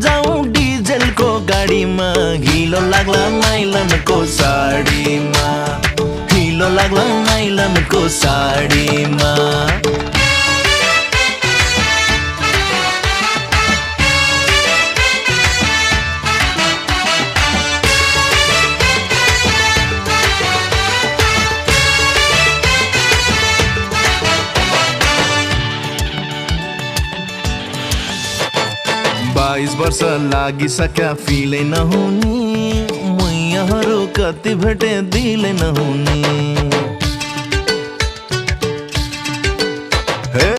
जाऊं डीजल को गाडीमा हिलो लाग्ला नाइलनको साडीमा हिलो लाग्ला नाइलनको साडीमा बाईस वर्ष लागिसक्या फिलै नहुने मैयाहरू कति भेटे दिलै नहुने